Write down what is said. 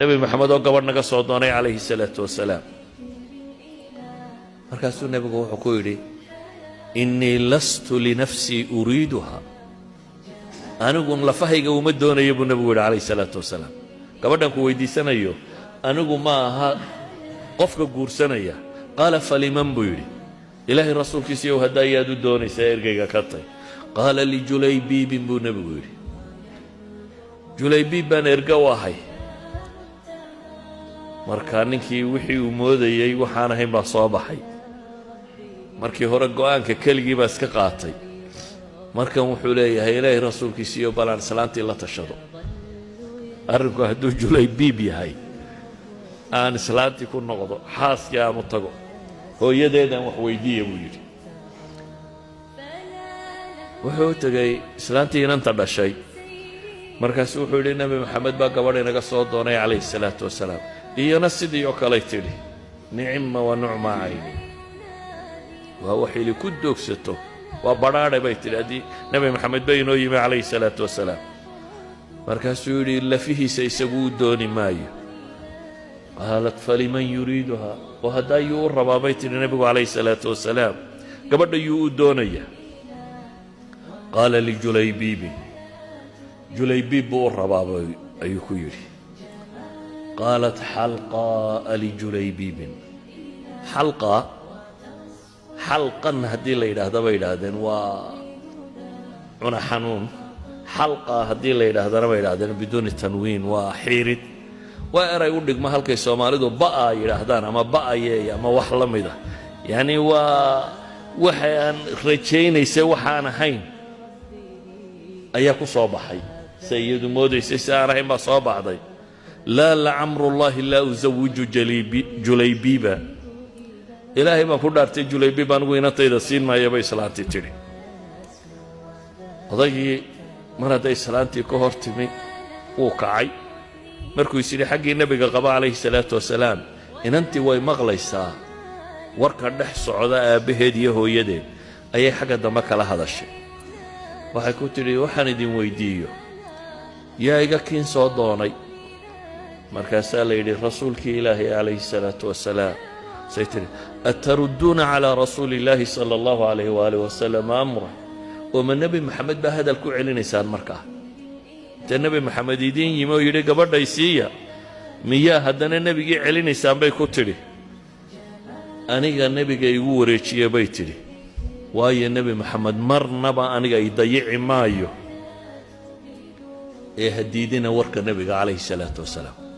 Nebi Maxamed oo gabadh naga soo doonay, calayhi salaatu wasalaam. Markaasuu nebigu wuxuu ku yidhi: "Innii lastu linafsii uriiduha." Anigu lafahayga uma doonayo, buu nebigu yidhi, calayhi salaatu wasalaam. Gabadhan ku weydiisanayo anigu ma aha qofka guursanaya. "Qaala faliman?" buu yidhi. Ilaahay rasuulkiisiiyow, hadda ayaad u doonaysaa, ergeyga ka tay? "Qaala lijulaybiibin," buu nebigu yidhi. Julaybiib baan erga u ahay. Marka ninkii wixii uu moodayey waxaan ahayn baa soo baxay. Markii hore go'aanka keligii baa iska qaatay. Markan wuxuu leeyahay: Ilaahay rasuulkiisiiyo, balaan islaantii la tashado. Arrinku hadduu Julaybiib yahay, aan islaantii ku noqdo, xaaskii aan u tago, hooyadeedaan wax weydiiya, buu yidhi. Wuxuu u tegey islaantii inanta dhashay. Markaasu wuxuu yidhi: Nebi Maxamed baa gabadh inaga soo doonay, calayhi salaatu wasalaam. Iyona sidii oo kaley tidhi: "Nicima wa nucma cayni, waa wax ili ku doogsato, waa badhaadhe," bay tidhi, haddii Nebi Maxamed ba inoo yimi, calayhi salaatu wasalaam. Markaasuu yidhi: lafihiisa isagu u dooni maayo. "Qaalat faliman yuriiduha?" Oo haddaa yuu u rabaa, bay tidhi nebigu, calayhi salaatu wasalaam. Gabadha yuu u doonaya? "Qaala lijulaybiibin." Julaybiib buu u rabaaba, ayuu ku yidhi. "Qaalat xalqaa'a lijulaybiibin." Xalqaa, xalqan haddii la yidhaahda, bay yidhaahdeen, waa cuna xanuun. Xalqaa haddii la yidhaahdana, bay yidhahdeen, biduuni tanwiin, waa xiirid. Waa eray u dhigma halkay Soomaalidu ba'a yidhaahdaan ama ba'ayeey ama wax la mida. Yacni waa waxa aan rajaynaysay waxaan ahayn ayaa ku soo baxay. Se iyadu moodaysay si aan ahayn baa soo baxday. "Laa, lacamrullaahi laa usawiju Julaybiiba. Ilaahay baan ku dhaartay, Julaybiib anigu inantayda siin maaya," bay islaantii tidhi. Odaygii mar hadday islaantii ka hor timi, wuu kacay. Markuu is yidhi xaggii nebiga qaba, calayhi salaatu wasalaam, inantii way maqlaysaa warka dhex socda aabbaheed iyo hooyadeed, ayay xagga dambe kala hadashay. Waxay ku tidhi: "Waxaan idin weydiiyo, yaa iga kiin soo doonay?" Markaasaa la yidhi: "Rasuulkii Ilaahay, calayhi salaatu wasalaam." Say tidhi: "Atarudduuna calaa rasuuli illaahi sala allahu calayh waalih wasalam amra? Oo ma Nebi Maxamed baa hadal ku celinaysaan? Markaa intee Nebi Maxamed idiin yimi oo yidhi gabadhay siiya, miyaa haddana nebigii celinaysaan?" bay ku tidhi. "Aniga nebiga igu wareejiye," bay tidhi, "waayo Nebi Maxamed marnaba aniga i dayici maayo, ee hadiidina warka nebiga, calayhi salaatu wasalaam."